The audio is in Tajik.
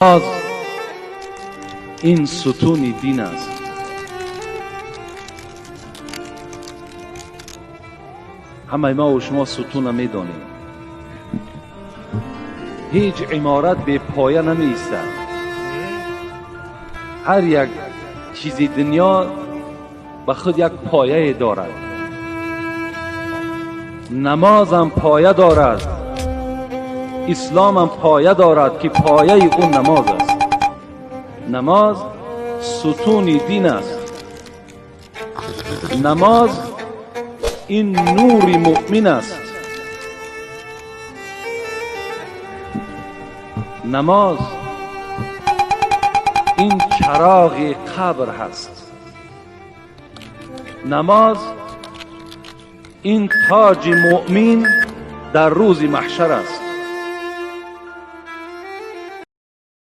Намоз ин сутуни дин аст. Ҳамаи мо ва шумо сутунро медонем. Ҳеҷ иморат бепоя намеистад. Ҳар як чизи дунё ба худ як пояе дорад. Намозам поя дорад, исломам поя дорад, ки пояи ӯ намоз аст. Намоз сутуни дин аст. Намоз ин нури муъмин аст. Намоз ин чароғи қабр ҳаст. Намоз ин тоҷи муъмин дар рӯзи маҳшар аст.